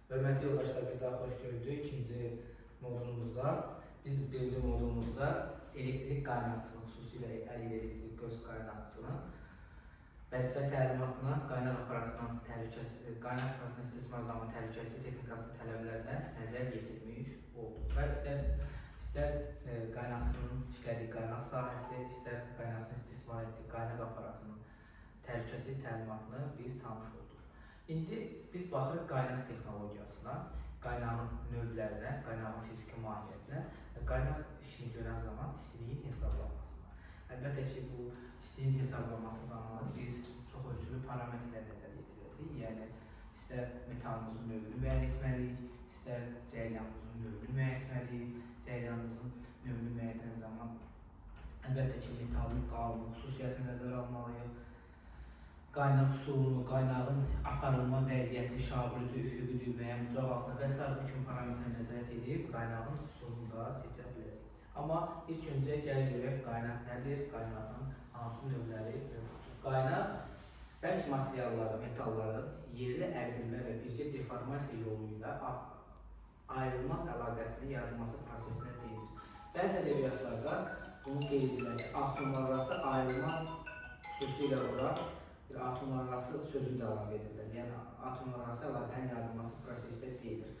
Hörmətli yoldaşlar, bir daha xoş gördük ikinci modulumuzda. Biz birinci modulumuzda elektrik qaynaqçısının, xüsusilə əl ilə elektrik göz qaynaqçısının vəzifə təlimatına, qaynaq aparatının təhlükəsi, qaynaq aparatının istismar zamanı təhlükəsizlik texnikasının tələblərinə nəzər yetirmiş olduq. Və istər qaynaqçının işlədiyi qaynaq sahəsi, istər qaynaqçının istismar etdiyi qaynaq aparatının təhlükəsizlik təlimatını biz tanış olduq. İndi biz baxırıq qaynaq texnologiyasına, qaynağın növlərinə, qaynağın fiziki mahiyyətinə və qaynaq işini görən zaman istiliyin hesablanmasına. Əlbəttə ki, bu istiliyin hesablanması zamanı biz çox ölçülü parametrlər nəzər yetirəcəyik. Yəni istər metalımızın növünü müəyyən etməliyik, istər cəryanımızın növünü müəyyən etməliyik. Cəryanımızın növünü müəyyən edən zaman əlbəttə ki, metalın qalınlıq xüsusiyyətini nəzərə almalıyıq. Qaynaq üsulunu, qaynağın aparılma vəziyyətini, şabulidir, üfüqüdür, müəyyən bucaq altına və sair bu kimi parametrləri nəzarət edib qaynağın üsulunu da seçə biləcəyik. Amma ilk öncə gəl görək qaynaq nədir, qaynağın hansı növləri mövcuddur. Qaynaq bərk materialları, metalların yerli əridilmə və birgə deformasiya yolu ilə ayrılmaz əlaqəsinin yaradılması prosesinə deyilir. Bəzi ədəbiyyatlarda bunu qeyd edirlər ki, atomlar arası ayrılmaz, xüsusilə bura bir atomlar arası sözünü də əlavə edirlər. Yəni atomlar arası əlaqənin yaradılması prosesində deyilir.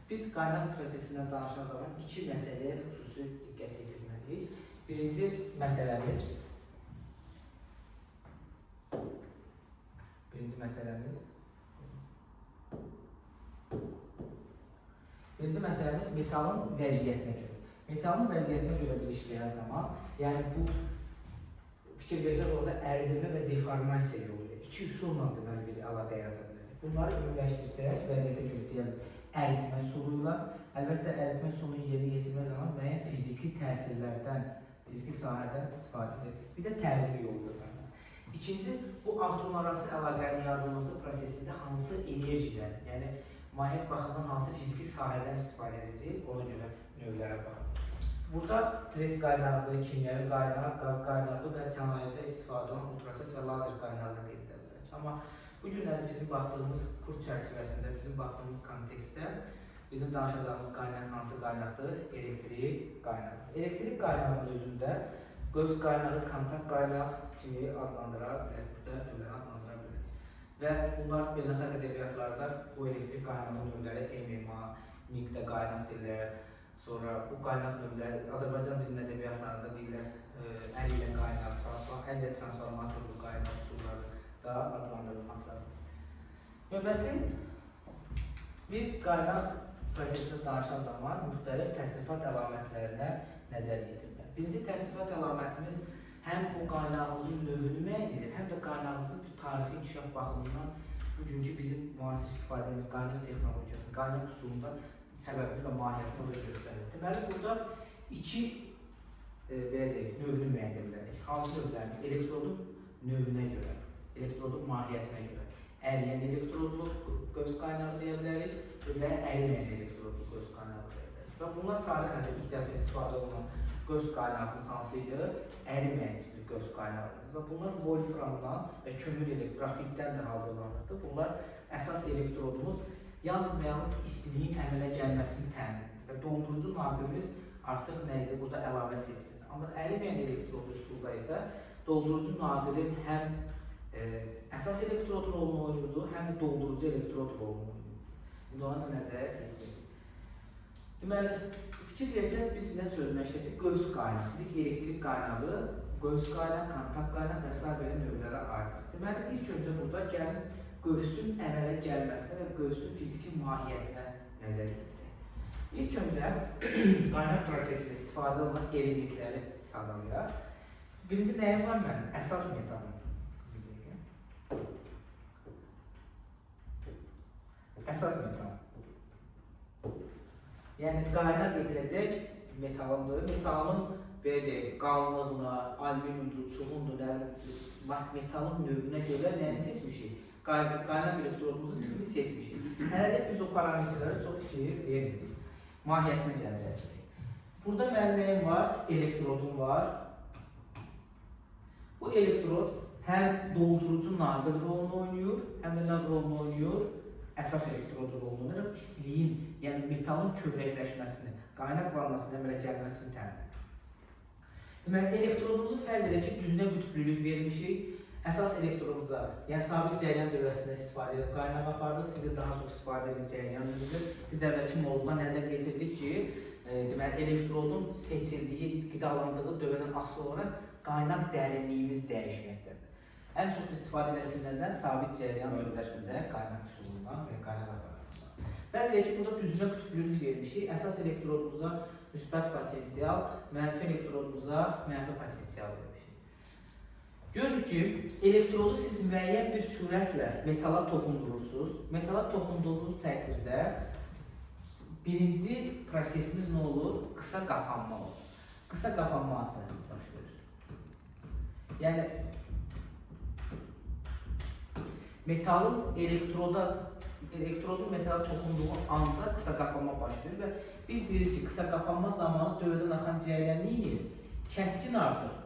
Biz qaynaq prosesindən danışan zaman iki məsələyə xüsusi diqqət yetirməliyik. Birinci məsələmiz Birinci məsələmiz metalın vəziyyətinə görə. Metalın vəziyyətinə görə biz işləyən zaman, yəni bu fikir versək orada əridilmə və deformasiya yolu ilə iki üsulla deməli biz əlaqə yarada bilərik. Bunları ümumiləşdirsək vəziyyətə görə deyəlim əritmə üsulu ilə, əlbəttə əritmə üsulunun yerinə yetirmə zaman müəyyən fiziki təsirlərdən, fiziki sahədən istifadə edəcək. Bir də təzyiq yolu ilə. İkinci, bu atomlar arası əlaqənin yaradılması prosesində hansı enerjidən, yəni mahiyyət baxımından hansı fiziki sahədən istifadə edəcəyik, ona görə növlərə baxacaq. Burada press qaynağıdır, kimyəvi qaynaq, qaz qaynağı və sənayedə istifadə olunan ultrasəs və lazer qaynağını qeyd edə bilərik. Amma bu günləri bizim baxdığımız kurs çərçivəsində, bizim baxdığımız kontekstdə bizim danışacağımız qaynaq hansı qaynaqdır? Elektrik qaynağı. Elektrik qaynağının özündə göz qaynağı, kontakt qaynaq kimi adlandıra bilərik, müxtəlif növləri adlandıra bilərik. Və bunlar beynəlxalq ədəbiyyatlarda bu elektrik qaynağı növləri MMA, MIG-də qaynaq deyirlər. Sonra bu qaynaq növləri Azərbaycan dilinin ədəbiyyatlarında deyirlər əl ilə qaynaq, əl ilə transformatorlu qaynaq üsulları da adlandırılmaqdadır. Növbəti biz qaynaq prosesini danışan zaman müxtəlif təsnifat əlamətlərinə nəzər yetirməliyik. Birinci təsnifat əlamətimiz həm o qaynağımızın növünü müəyyən edir, həm də qaynağımızın bir tarixi inkişaf baxımından bugünkü bizim müasir istifadə etdiyimiz qaynaq texnologiyasının, qaynaq üsulunda səbəbini və mahiyyətini o da göstərir. Deməli, burada iki belə deyək, növünü müəyyən edə bilərik. Hansı növlərini? Elektrodun növünə görə, elektrodun mahiyyətinə görə. Əriyən elektrodlu qövs qaynağı deyə bilərik, bir də əriməyən elektrodlu qövs qaynağı deyə bilərik. Və bunlar tarixən də ilk dəfə istifadə olunan qövs qaynağımız hansı idi? Əriməyən tipli qövs qaynağı. Və bunlar wolframdan və kömür qrafitdən də hazırlanırdı. Bunlar əsas elektrodumuz yalnız və yalnız istiliyin əmələ gəlməsini təmin edir. Və doldurucu naqilimiz artıq nə idi? Burada əlavə seçilir. Ancaq əriməyən elektrodlu üsulda isə doldurucu naqilin həm əsas elektrod rolunu oynayırdı, həm də doldurucu elektrod rolunu oynayırdı. İndi ona da nəzər yetirir. Deməli, fikir versəniz biz nə sözünü işlətdik? Qövs qaynağı. Dedik, elektrik qaynağı, qövs qaynaq, kontakt qaynaq və sair belə növlərə ayrılır. Deməli, ilk öncə burada gəlin qövsün əmələ gəlməsinə və qövsün fiziki mahiyyətinə nəzər yetirək. İlk öncə qaynaq prosesində istifadə olunan elementləri sadalayaq. Birinci nəyim var mənim? Əsas metalım. Bir dəqiqə. Əsas metal. Yəni qaynaq ediləcək metalımdır. Metalın belə deyək, qalınlığına, alüminiumdur, çuğundur, nə bilim, metalın növünə görə nəyini seçmişik? Qaynaq elektrodumuzun tipini seçmişik. Hələlik biz o parametrlərə çox fikir vermirik. Mahiyyətinə gələcəyik. Burada mənim nəyim var? Elektrodum var. Bu elektrod həm doldurucu naqil rolunu oynayır, həm də nə rolunu oynayır? Əsas elektrod rolunu oynayır. İstiliyin yəni metalın kövrəkləşməsini, qaynaq vannasının əmələ gəlməsini təmin edir. Deməli, elektrodumuzu fərz edək ki, düzünə qütblülük vermişik. Əsas elektrodumuza, yəni sabit cəryan dövrəsində istifadə edib qaynaq aparırıq. Sizin daha çox istifadə edilən cəryan növüdür. Biz əvvəlki modulda nəzər yetirdik ki, deməli, elektrodun seçildiyi, qidalandığı dövrədən asılı olaraq qaynaq dərinliyimiz dəyişməkdədir. Ən çox istifadə ediləsindən sabit cəryan dövrəsində qaynaq üsulundan və qaynaq aparatından. Bəzi ki, burada düzünə qütblülük vermişik. Əsas elektrodumuza müsbət potensial, mənfi elektrodumuza mənfi potensial vermişik. Görürük ki, elektrodu siz müəyyən bir sürətlə metala toxundurursunuz. Metala toxunduğunuz təqdirdə birinci prosesimiz nə olur? Qısa qapanma olur. Qısa qapanma hadisəsi baş verir. Yəni, metalın elektrodun metala toxunduğu anda qısa qapanma başlayır və biz bilirik ki, qısa qapanma zamanı dövrədən axan cəryan nə edir? Kəskin artır.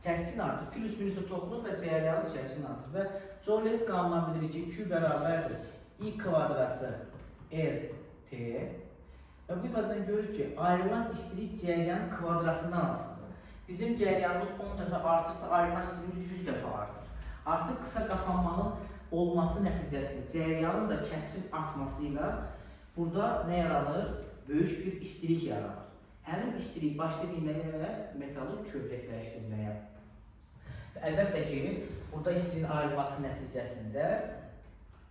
Kəskin artır. Plus minusa toxunur və cəryanı kəskin artır. Və Joule qanundan bilirik ki, Q bərabərdir I kvadratı R T və bu ifadədən görürük ki, ayrılan istilik cəryanı kvadratından asılıdır. Bizim cəryanımız 10 dəfə artırsa, ayrılan istiliyimiz 100 dəfə artır. Artıq qısa qapanmanın olması nəticəsində cəryanın da kəskin artması ilə burada nə yaranır? Böyük bir istilik yaranır. Həmin istilik başlayır nəyə? Metalı kövrəkləşdirməyə. Və əlbəttə ki, burada istiliyin ayrılması nəticəsində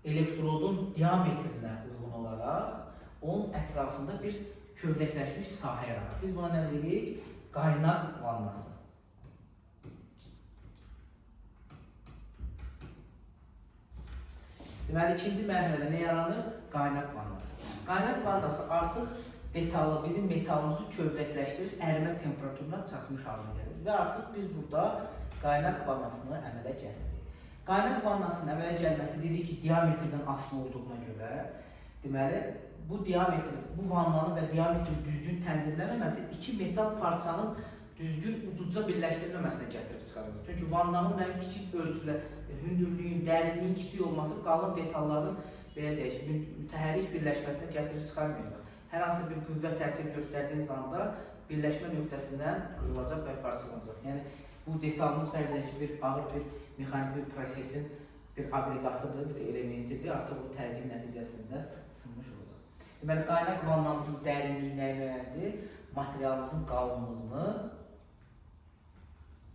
elektrodun diametrinə uyğun olaraq onun ətrafında bir kövrəkləşmiş sahə yaranır. Biz buna nə deyirik? Qaynaq vannası. Deməli, ikinci mərhələdə nə yaranır? Qaynaq vannası. Qaynaq vannası artıq detalı, bizim metalımızı kövrəkləşdirir, ərimə temperaturuna çatmış halına gəlir. Və artıq biz burada qaynaq vannasını əmələ gətiririk. Qaynaq vannasının əmələ gəlməsi dedik ki, diametrdən asılı olduğuna görə, deməli, bu diametr, bu vannanın və diametrin düzgün tənzimlənməməsi iki metal parçanın düzgün ucuca birləşdirilməməsinə gətirib çıxarır. Çünki vannanın mənim kiçik ölçülə, hündürlüyün, dərinliyin kiçik olması qalın detalların belə deyək, mütəhərrik birləşməsinə gətirib çıxarmayacaq. Hər hansı bir qüvvə təsir göstərdiyiniz anda birləşmə nöqtəsindən qırılacaq və parçalanacaq. Yəni bu detalımız fərz edək ki, bir ağır bir mexaniki bir prosesin bir aqreqatıdır, bir elementidir. Artıq o təzyiq nəticəsində sınmış olacaq. Deməli, qaynaq vannamızın dərinliyi nəyə müəyyəndir? Materialımızın qalınlığını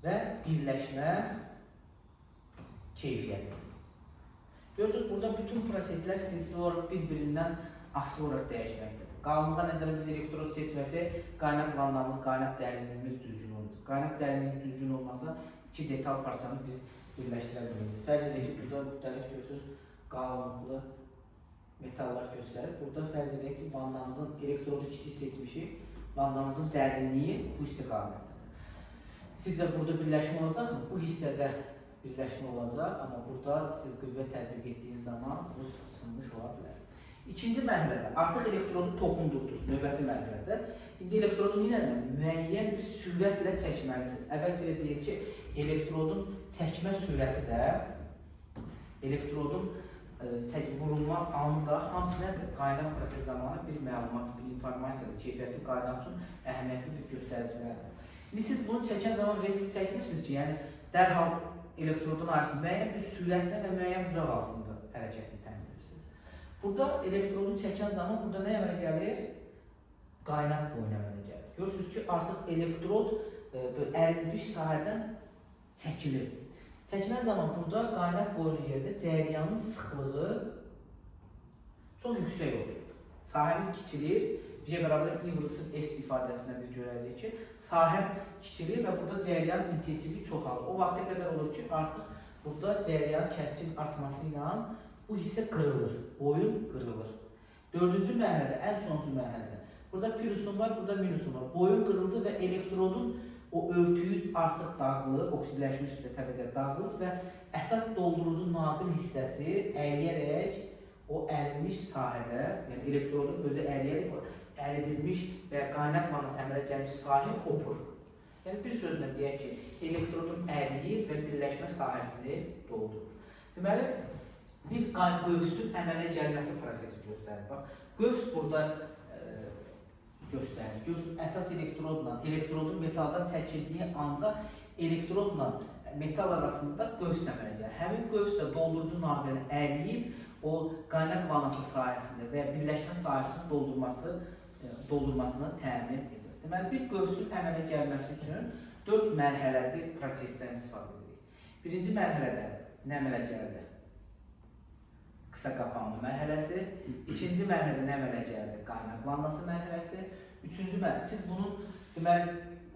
və birləşmə keyfiyyətini. Görürsünüz, burada bütün proseslər silsilə olaraq bir-birindən asılı olaraq dəyişməkdədir. Qalınlığa nəzərən biz elektrod seçməsək, qaynaq vannamız, qaynaq dərinliyimiz düzgün olacaq. Qaynaq dərinliyimiz düzgün olmasa, iki detal parçanı biz birləşdirə bilmirik. Fərz edək ki, burada müxtəlif görürsünüz, qalınlıqlı metallar göstərir. Burada fərz edək ki, vannamızın elektrodu kiçik seçmişik, vannamızın dərinliyi bu istiqamətdədir. Sizcə burada birləşmə olacaqmı? Bu hissədə birləşmə olacaq, amma burada siz qüvvə tətbiq etdiyiniz zaman bu sınmış ola bilər. İkinci mərhələdə artıq elektrodu toxundurdunuz, növbəti mərhələdə. İndi elektrodu nə ilə? Müəyyən bir sürətlə çəkməlisiniz. Əvəz elə deyir ki, elektrodun çəkmə sürəti də, elektrodun vurulma anı da hamısı nədir? Qaynaq proses zamanı bir məlumat, bir informasiyadır, keyfiyyətli qaynaq üçün əhəmiyyətli bir göstəricilərdir. İndi siz bunu çəkən zaman risk çəkmirsiniz ki, yəni dərhal elektrodun ayrılsın, müəyyən bir sürətlə və müəyyən uzaq altında hərəkətini təmin edirsiniz. Burada elektrodu çəkən zaman burada nə əmələ gəlir? Qaynaq boyunu əmələ gəlir. Görürsünüz ki, artıq elektrod ərilmiş sahədən çəkilir. Çəkilən zaman burada qaynaq boyunun yerində cəryanın sıxlığı çox yüksək olur. Sahəmiz kiçilir. J bərabər I vurulsun S ifadəsindən biz görəcəyik ki, sahə kiçilir və burada cəryan intensivliyi çoxalır. O vaxta qədər olur ki, artıq burada cəryan kəskin artması ilə bu hissə qırılır, boyun qırılır. Dördüncü mərhələdə, ən sonuncu mərhələdə, burada plusum var, burada minusum var. Boyun qırıldı və elektrodun o örtüyü artıq dağılır, oksidləşmiş hissə təbəqə dağılır və əsas doldurucu naqil hissəsi əriyərək o ərinmiş sahədə, yəni elektrodun özü əriyərək əridilmiş və qaynaq vannası əmələ gəlmiş sahə qopur. Yəni bir sözlə deyək ki, elektrodun əriyir və birləşmə sahəsini doldurur. Deməli, Bir qövsün əmələ gəlməsi prosesi göstərir. Bax, qövs burada göstərir. Görürsünüz, əsas elektrodla, elektrodun metaldan çəkildiyi anda elektrodla metal arasında qövs əmələ gəlir. Həmin qövs də doldurucu naqilini əriyib o qaynaq vanası sahəsində və ya birləşmə sahəsini doldurmasını təmin edir. Deməli, bir qövsün əmələ gəlməsi üçün 4 mərhələli prosesdən istifadə edirik. Birinci mərhələdə nə əmələ gəldi? Qısa qapanma mərhələsi. İkinci mərhələdə nə əmələ gəldi? Qaynaq vannası mərhələsi. Üçüncü mərhələ, siz bunun deməli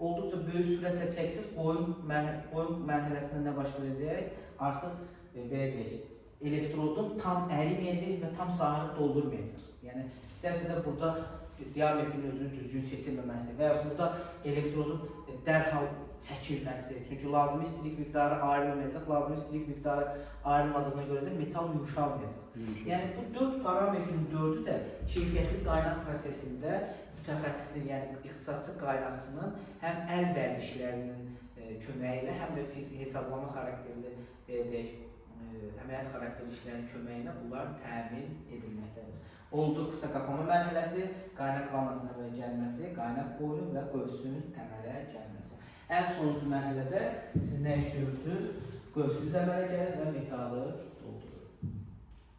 olduqca böyük sürətlə çəksəz, boyun mərhələsində nə baş verəcək? Artıq belə deyək, elektrodun tam əriməyəcək və tam sahəni doldurmayacaq. Yəni istərsə də burada diametrin özünün düzgün seçilməməsi və ya burada elektrodun dərhal çəkilməsi, çünki lazımi istilik miqdarı ayrılmayacaq, lazımi istilik miqdarı ayrılmadığına görə də metal yumşalmayacaq. Yəni bu 4 parametrin 4-ü də keyfiyyətli qaynaq prosesində mütəxəssisin, yəni ixtisasçı qaynaqçının həm əl vərdişlərinin köməyi ilə, həm də hesablama xarakterli, belə deyək, əməliyyat xarakterli işlərin köməyi ilə bunlar təmin edilməkdədir. Oldu qısa qapama mərhələsi, qaynaq vannasının əmələ gəlməsi, qaynaq boynu və qövsün əmələ gəlməsi. Ən sonuncu mərhələdə siz nə iş görürsünüz? Qövsünüz əmələ gəlir və metalı doldurur.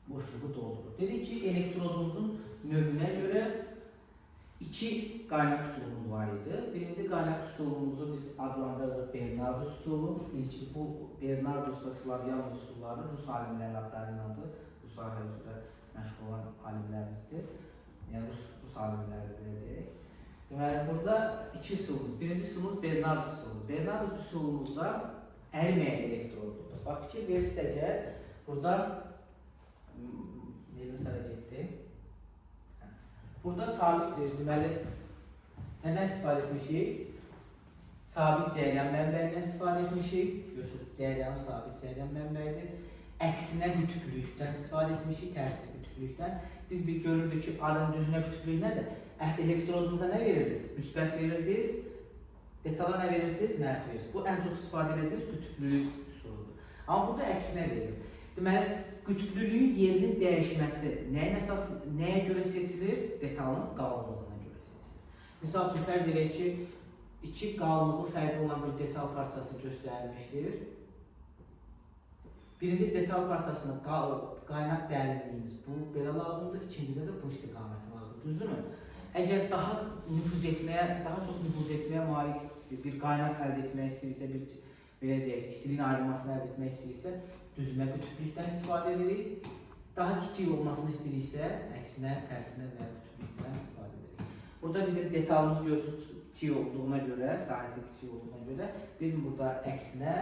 Boşluğu doldurur. Dedik ki, elektrodumuzun növünə görə 2 qaynaq üsulumuz var idi. Birinci qaynaq üsulumuzu biz adlandırırıq Bernardus üsulu. İlki bu Bernardus və Slavyan üsulları Rus alimlərinin adlarındandır. Bu sahə üzrə məşğul olan alimlərimizdir. Yəni Rus alimləridir, belə deyək. Deməli, burada 2 üsulumuz. Birinci üsulumuz Bernardus üsulu. Bernardus üsulumuzda əriməyən elektroddur. Bax, fikir verirsə əgər, burada verim sənə getdi. Burada sabit, deməli, nədən istifadə etmişik? Sabit cəryan mənbəyindən istifadə etmişik. Görürsünüz, cəryanı sabit cəryan mənbəyidir. Əksinə qütblükdən istifadə etmişik, tərsinə qütblükdən. Biz bir görürdük ki, arın düzünə qütblük nədir? Elektrodumuza nə verirdiniz? Müsbət verirdiniz. Detala nə verirsiniz? Mənfi verirsiniz. Bu, ən çox istifadə edildiniz qütblülük üsuludur. Amma burada əksinə verilir. Deməli, qütblülüyün yerinin dəyişməsi nəyin əsas, nəyə görə seçilir? Detalın qalınlığına görə seçilir. Misal üçün, fərz eləyək ki, 2 qalınlığı fərqli olan bir detal parçası göstərilmişdir. Birinci detal parçasının qaynaq dərinliyimiz bu, belə lazımdır. İkincidə də bu istiqaməti lazımdır. Düzdürmü? Əgər daha nüfuz etməyə, daha çox nüfuz etməyə malik bir qaynaq əldə etmək istəyirsə, bir belə deyək, istiliyin ayrılmasını əldə etmək istəyirsə, düzmə qütblükdən istifadə edirik. Daha kiçik olmasını istəyiriksə, əksinə, tərsinə və qütblükdən istifadə edirik. Burada bizim detalımız görürsünüz kiçik olduğuna görə, sahəsi kiçik olduğuna görə biz burada əksinə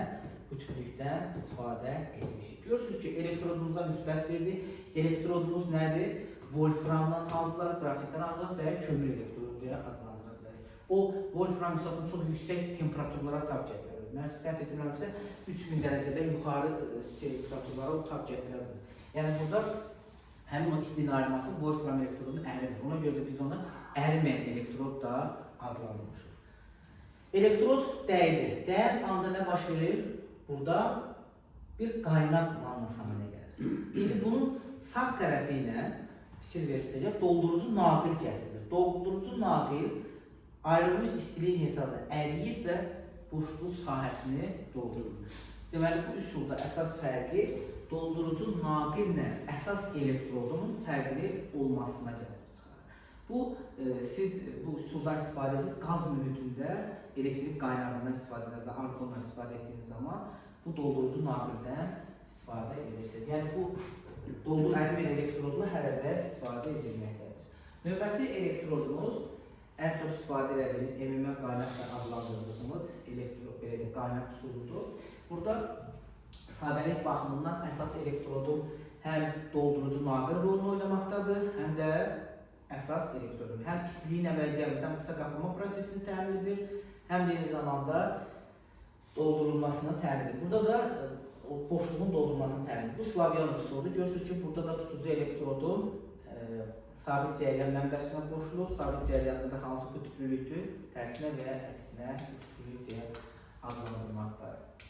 qütblükdən istifadə etmişik. Görürsünüz ki, elektrodumuzda müsbət verdi. Elektrodumuz nədir? Wolframdan hazırlanır, qrafitdən hazırlanır və ya kömür elektrodu deyə adlandıra bilərik. O, wolfram misal üçün çox yüksək temperaturlara tab gətirə bilir. Mən səhv etmirəmsə, 3000 dərəcədən yuxarı temperaturlara o tab gətirə bilir. Yəni burada həmin o istinin ayrılması wolfram elektrodunu ərimir. Ona görə də biz onu əriməyən elektrod da adlandırmışıq. Elektrod dəydi. Dəyən anda nə baş verir? Burada bir qaynaq vannası əmələ gəlir. İndi bunun sağ tərəfi ilə fikir verirsək, doldurucu naqil gətirilir. Doldurucu naqil ayrılmış istiliyin hesabına əriyir və boşluq sahəsini doldurur. Deməli, bu üsulda əsas fərqi doldurucu naqillə əsas elektrodunun fərqli olmasına gətirir. Bu, siz bu üsuldan istifadə edirsiniz, qaz mühitində elektrik qaynağından istifadə etdiyiniz, argondan istifadə etdiyiniz zaman bu doldurucu naqildən istifadə edirsiniz. Yəni, bu doldur əriməyən elektrodla hələ də istifadə edilməkdədir. Növbəti elektrodumuz ən çox istifadə elədiyimiz MMM qaynaqla adlandırdığımız elektro, belə deyək, qaynaq üsuludur. Burada sadəlik baxımından əsas elektrodun həm doldurucu naqil rolunu oynamaqdadır, həm də əsas elektrodun. Həm istiliyin əmələ gəlməsi, həm qısa qapama prosesini təmin edir, həm də eyni zamanda doldurulmasını təmin edir. Burada da o boşluğun doldurmasını təmin edir. Bu Slavyan üsuludur. Görürsünüz ki, burada da tutucu elektrodun sabit cəryan mənbəsinə qoşulub. Sabit cəryanda da hansı qütblülükdür? Tərsinə və ya əksinə qütblülük deyə adlandırmaqdadır.